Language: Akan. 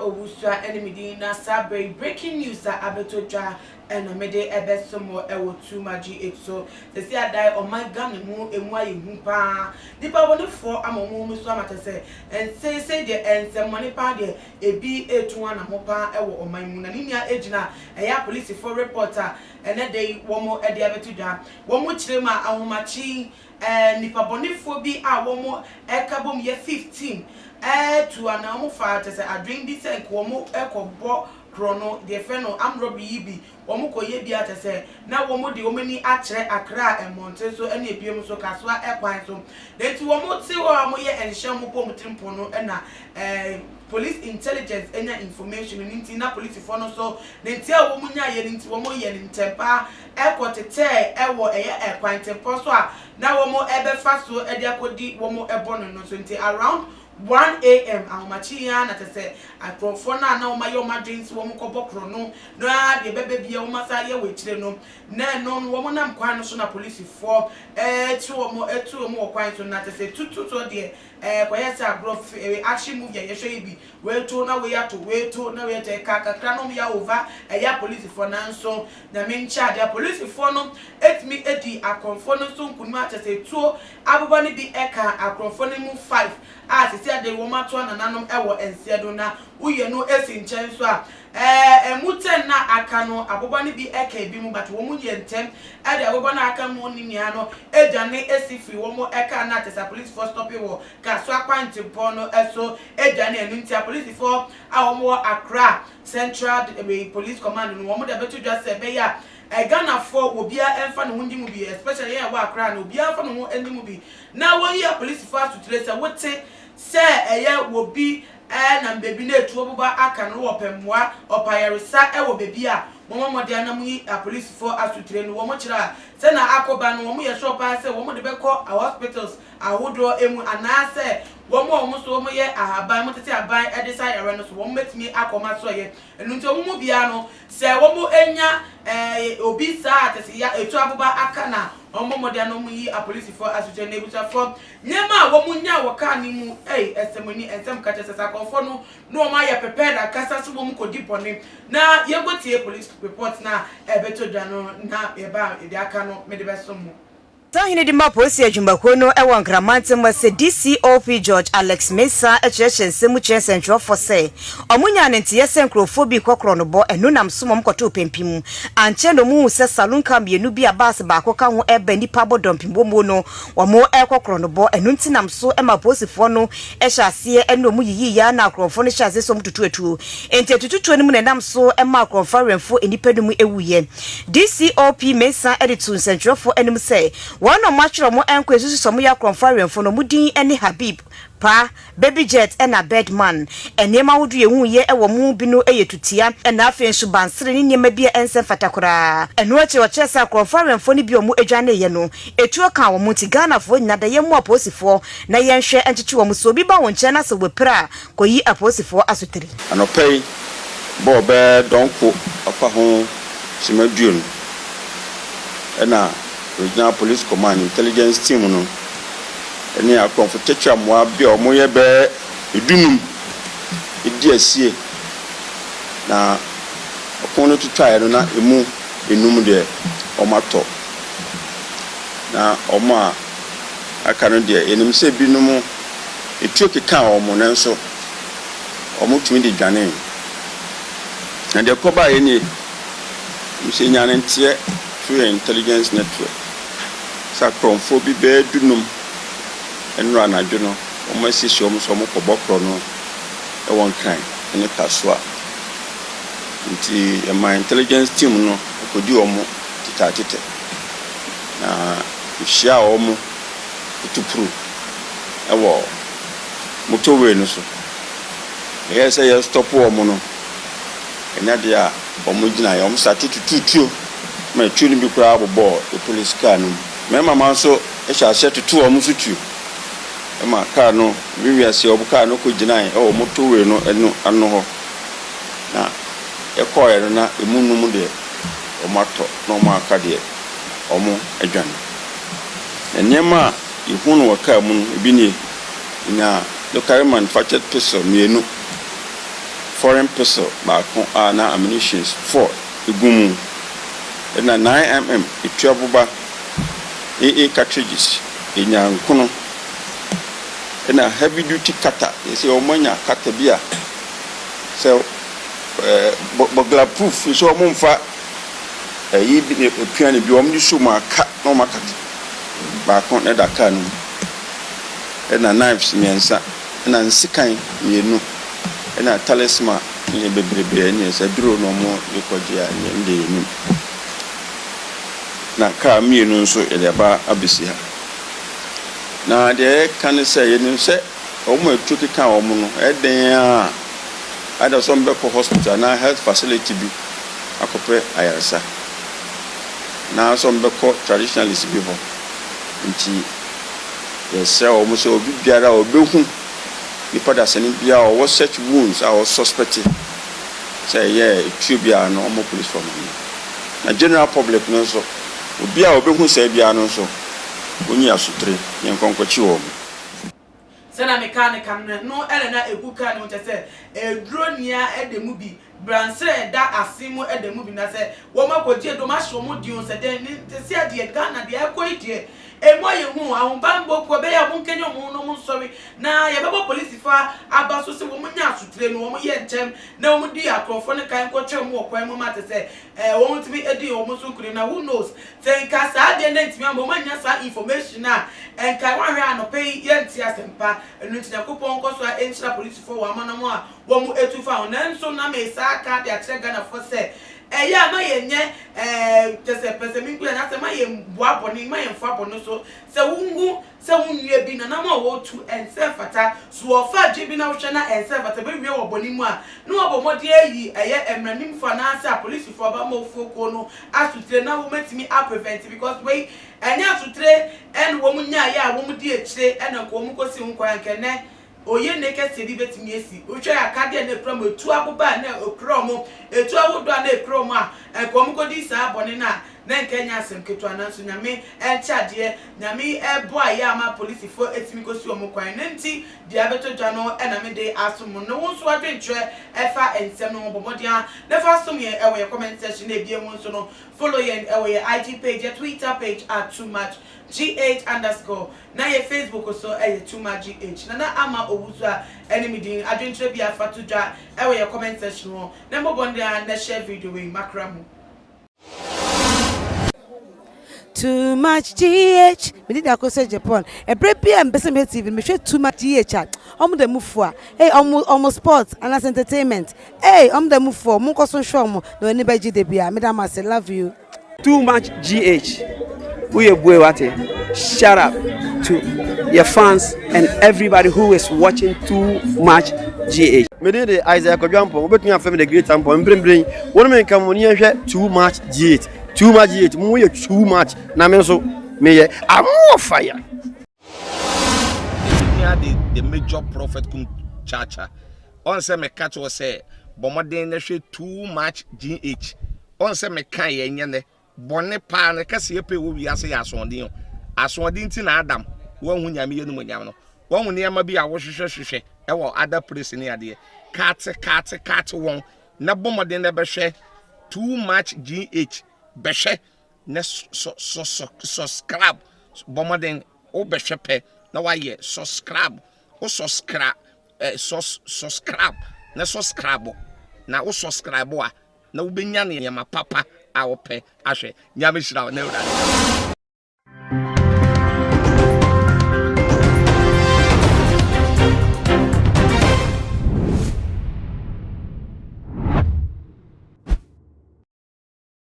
Owusua ɛne me din na saa berɛ yi breaking news a abɛtɔ dwa ɛna mede ɛbɛso mo ɛwɔ Tuma GH so. Sɛsi adae ɔman Ghana mu emu ayɛ hu paa. Nipa bɔnefoɔ ama wɔn ho so ama kyɛ sɛ ɛnsɛnsɛn deɛ ɛnsɛmmɔne paa deɛ ebi etu anamo paa ɛwɔ ɔman mu na ne nua egyina ɛyɛ apolisifoɔ report a ɛnɛ de yi wɔn ɛde abɛto dwa. Wɔn kyerɛ mu a ahomakye nipa bɔnefoɔ bi a wɔn ɛka bom yɛ 15 ɛɛtu ana wɔn fa kyɛ sɛ adwene bi sɛ nka wɔn ɛkɔbɔ korɔ no deɛ fɛ no armed robbery yi bi wɔn kɔ yɛ bi akyɛ sɛ na wɔn de wɔn ani akyerɛ Accra mmɔnten so ɛne ebiem nso Kasoa ɛkwan so. Nti wɔn te hɔ a wɔyɛ nhyehyɛ wɔn bɔ wɔn tiri mpo no ɛna police intelligence anya information no nti na polisifoɔ no nso ne nti a wɔn nya yɛ no nti wɔn yɛ ne ntɛmpa ɛkɔ tetɛɛ ɛwɔ ɛyɛ ɛkwan tempɔ so a na wɔn ɛbɛfa so ɛde akɔdi wɔn ɛbɔ no so. Nti around 1 a.m. ahomakye yi ara na kyɛ sɛ akorɔfoɔ no a na wɔn ayɛ wɔn adwene sɛ wɔn kɔbɔ korɔ no na deɛ ɛbɛbɛ bia wɔn asa ayɛ wɔ akyire no na ɛno no wɔn nam kwan no so na polisifoɔ ɛɛtu wɔn wɔ kwan so na kyɛ sɛ tutu so deɛ kɔyɛ sɛ agorɔ action movie a yɛhwɛ yi bi, weeto na wei ato, weeto na wei ato, ɛka kakra na wɔn yɛ over ɛyɛ apolisifoɔ. Nanso Nyame nkyɛn adeɛ, apolisifoɔ no etumi edi akorɔmfoɔ no nso nkunim akyɛ sɛ etuo aboba no bi ɛka akorɔmfoɔ no mu five a sisi ade wɔn ato anananom ɛwɔ nseɛ do. Na woyɛ no esi nkyɛn so a ɛmu 10 na aka no aboba no bi ɛka ebi mu, but wɔn yɛ ntɛm ɛde aboba no aka mu ne nyinaa no edwane esi firi wɔn ɛka na kyɛ sɛ apolisifoɔ stop wɔ Kasoa kwantempɔn no ɛso edwane. Ɛno nti apolisifoɔ a wɔn wɔ Accra Central Police Command no wɔn de abɛto dwa sɛ ɛbɛyɛ a Ghanafoɔ obiara ɛmfa ne ho ndi mu bi, especially yɛn a ɛwɔ Accra no, obiara mfa ne ho ndi mu bi na wɔyi apolisifoɔ asotire sɛ wote sɛ ɛyɛ wɔ bi ɛnam beebi na etuo boba aka no wɔ pɛ mmoa ɔpayaresa ɛwɔ beebi a wɔn mmɔden anam yi apolisifoɔ asotire no. Wɔn kyerɛ a sɛ na akɔba no wɔn yɛ sure paa sɛ wɔn de bɛkɔ hospitals ahodoɔ emu anaasɛ wɔn a wɔn nso wɔn yɛ ahaban wɔn tete aban ɛde sa yare no so wɔn bɛtumi akɔ wɔn asɔyɛ. Ɛnu nti wɔn mu biara no sɛ wɔn anya obi saa tɛsɛ ya etu aboba aka na wɔn mmɔden anam yi apolisifoɔ asotire. Na ebusuafoɔ, nneɛma a wɔn nya wɔ kaa ne mu ɛsɛm ni ɛnsɛm kakyɛ sɛ sakɔfoɔ no na wɔn ayɛ prepared akasa so wɔn kɔdi bɔne. Na yɛnkɔ tie police report na ɛbɛtɔ dwa no na yɛba yɛde aka no mede bɛso mo. Sahene de ma polisi adwumakuo no wɔ Nkramantam sɛ DCOP George Alex Mensah kyerɛkyerɛ nsɛm mu kyerɛ nsɛntwerɛfoɔ sɛ ɔmo nyaa ne nteyɛ sɛ nkurɔfoɔ bi kɔkorɔ no bɔ ɛno nam so ma ɔmo kɔtoo pampim. Ankyɛ na ɔmo hu sɛ saloon car mmienu bi a baase baako ka ho ɛba nnipa abɔ dɔmpem wɔ mu no wɔn ɛrekɔkorɔ no bɔ. Ɛno nti nam so ma apolisifoɔ no hyɛ aseɛ ɛne ɔmo yiyi ya na akorɔmfoɔ no hyɛ aseɛ sɛ ɔmo tutu atuo. Nti atututuo no mu na ɛnam so ma akorɔmfoɔ awɛmfoɔ nnipa no mu ewuyɛ. DCOP Mensah de to nsɛntwerɛfoɔ anim sɛ wɔn na ɔmo atwerɛ ɔmo ɛnkɔ esusu sɛ ɔmo yɛ akorɔmfoɔ awɛmfoɔ no ɔmo din ne Habib Pa, Baby Jet ɛna Birdman. Nneɛma ahodoɔ ehu yɛ ɛwɔ mo bi no yɛ tutia ɛna afei nso bansere ne nneɛma bi a ɛnsɛ mfata koraa. Ɛno akyi ɔkyerɛ sɛ akorɔmfoɔ awɛmfoɔ no bi a ɔmo adwaneeɛ no etuo ka wɔn. Nti Ghanafoɔ nyinaa da yɛn mu apolisifoɔ na yɛnhwɛ nkyekye wɔn. So obi ba wɔn nkyɛn na sɛ wɔpira a kɔyi apolisifoɔ asotire. Anɔpa yi bɔɔ bɛyɛ dɔnko ɔpa ho sima 20 ɛna Regional Police Command Intelligence Team no ne akorɔmfo tɛkyerɛmmoa bi a wɔyɛ bɛyɛ 15 di asie na ɔko no twitwaeɛ no na emu enum deɛ wɔatɔ na wɔn a aka no deɛ yɛnim sɛ binom etuo keka wɔn nanso wɔtumi de dwanee. Na deɛ kɔbaeɛ nie, sɛ nya ne nteɛ through yɛn intelligence network sɛ akorɔmfoɔ bi bɛyɛ 15 nnora anadwo no wɔn asiesie wɔn sɛ wɔkɔbɔ korɔ no wɔ Nkran ne Kasoa. Nti yɛma intelligence team no kɔdi wɔn tetaatetɛ na yɛhyia wɔn tutupuru wɔ motorway no so. Ɛyɛ sɛ yɛ stop wɔn no, ɛnyɛ adeɛ a wɔn gyina yɛ wɔn start tututuo ma etuo no bi koraa bobɔɔ police car no mu. Mmarima ma nso hyɛ aseɛ tutu wɔn nso tuo ma car no wiwi aseɛ. Wɔn car no kɔ gyinae wɔ motorway no ano ano hɔ na yɛkɔɔɛ no na emu num deɛ wɔn atɔ na wɔn aka deɛ wɔn adwane. Na nneɛma a yɛhu no wɔ car mu no ebi nie: nya locally manufactured pistol mmienu. foreign pistol baako a na ammunitions 4 gu mu, ɛna 9mm etuaboba AA cartridges enya nkono, ɛna heavy duty cutter. Yɛsɛ wɔn anya cutter bi a sɛ burglar proof nso, wɔn mfa ɛyi bi na epia ne bi, wɔn de so mu aka na wɔn akata baako na ɛda kaa no mu, ɛna knives mmiɛnsa, ɛna nsekan mmienu, ɛna talisman ne bebrebe. Ɛne sɛ duro na wɔn de kɔgye a ɛne de yɛ nim, na kaa mmienu nso yɛde aba abɛsi ha. Na deɛ ɛka ne sɛ yɛnim sɛ wɔn a etu keka wɔn no, ɛdan a ada sɛ wɔn bɛkɔ hospital anaa health facility bi akɔpɛ ayaresa, na sɛ wɔn bɛkɔ traditionalist bi hɔ. Nti yɛsrɛ wɔn sɛ obi biara a ɔbɛhu nipa dasani biara a ɔwɔ such wounds a ɔsuspect sɛ ɛyɛ etuo biara no, ɔmo police fɔ no. Na general public no nso, obi a ɔbɛhu sɛ biara no nso, onyi asotire ne nkɔnkɔkyi wɔn. Sɛnea meka ne kan no, ɛna na egu kaa ne ho kyɛ sɛ eduro nia ɛda mu bi, bransere ɛda ase mu ɛda mu bi, na sɛ wɔn akɔgye edom ahyɛ wɔn di sɛ dɛn ne te sɛ deɛ Ghana deɛ ɛkɔ yi deɛ, emu ayɛ hu. Ahobanbɔ kuo bɛyɛ a wɔn nkenya wɔn no, wɔn nsɔre na yɛbɛbɔ polisifoɔ aba so sɛ wɔn nya asotire no, wɔn yɛ nkyɛn na wɔn di akorɔfoɔ no kan nkɔtwɛ wɔn wɔ kwan mu ma te sɛ wɔn tumi edi wɔn so nkunim. Na who knows sɛ nka saa adeɛ no ntumi ama wɔn anya saa information a nka wɔn ahwɛ anɔpɛ yi yɛnte asɛmpa. Ɛno nti Nyankopɔn nkɔ so a ɛnhyira polisifoɔ wɔ amanam a wɔn etu fa ho. Nanso na mɛ saa aka de akyerɛ Ghanafoɔ sɛ ɛyɛ a ma yɛn nyɛ kyɛ sɛ pɛsɛmi nkura na sɛ ma yɛn boa bɔne, ma yɛn fa bɔne so sɛ wohu sɛ wo nua bi nanam a wɔretu ɛnsɛ fata so, wɔfa adwe bi na wohwɛ na ɛnsɛ fata bɛwie wɔ bɔne mu a, na wɔbɔ mmɔden ayi ɛyɛ mmeranimfoɔ anaasɛ apolisifoɔ abamɔfoɔ kuo no asotire na wɔmatumi aprevent, because wei ɛnyɛ asotire ɛna wɔn nyaayɛ a wɔn di akyire, ɛna nka wɔn kɔsi ho kwan nkɛnɛ oye ne kɛseɛ bi bɛtumi esi. Wohwɛ akadeɛ na ekura mu, etu aboba a na ekura wɔn, etu ahodoɔ a na ekura wɔn a nka wɔn kɔdi saa bɔne no a, na nka nya asɛm ketewa. Nanso Nyame ɛnkyɛ adeɛ, Nyame ɛbɔ a yɛ ama polisifoɔ etumi kɔsi wɔn kwan ne nti deɛ abɛtɔ dwa no ɛna me de asom no. Wɔn nso adwenkyerɛ ɛfa nsɛm no ho, bɔ mmɔden a na fa som yɛn ɛwɔ yɛ comment section. Na ebien mu nso no, follow yɛn ɛwɔ yɛ IG page, yɛ Twitter page @toomuchgh_ na yɛ Facebook so ɛyɛ Too Much GH. Nana Ama Owusu a ɛne mi din, adwenkyerɛ bi afa to dwa ɛwɔ yɛ comment section hɔ na mbɔbɔ ndea na share video wei makra mu. Too Much GH, mede de akɔ sɛ Japan. Ɛberɛ bi a mpɛ sɛ mehwɛ TV no, mehwɛ Too Much GH a ɔmo da mu fo a, ei, ɔmo sport anaasɛ entertainment, ei, ɔmo da mu fo. Ɔmo nkɔ so nhwɛ ɔmo na ɔni bɛgye de bia. Meda mo ase, love you. Too Much GH, woyɛ bue wate. Shout out to your fans and everybody who is watching Too Much GH. Mede de Isaiah Kwadwampɔn, wobɛtumi afrɛ me the Great Ampɔn. Mprempren wɔn me nka mo ni yɛnhwɛ Too Much GH. Too Much GH, mo yɛ too much na me nso meyɛ amoɔ fire. Hia de the Major Prophet kum Chacha ɔn sɛ meka kyerɛ sɛ bɔ mmɔden na hwɛ Too Much GH. Ɔn sɛ meka yɛ nyɛ nɛ bɔne paa no kɛseɛ pɛ wɔ wiase yɛ asoɔden o. Asoɔden nti na Adam wanhu Nyame yɛ no mu nyam no, wahu nneɛma bi a wohwehwɛ hwehwɛ ɛwɔ other place ne adeɛ kaate kaate kaate wɔn na bɔ mmɔden na bɛhwɛ Too Much GH. Bɛhwɛ na subscribe. Bɔ mmɔden wobɛhwɛ pɛ na wayɛ subscribe. Wo subscribe, subscribe na subscribe na wo subscribe a na wobɛnya nneɛma papa a wopɛ ahwɛ. Nyame hyira wo na Awurade.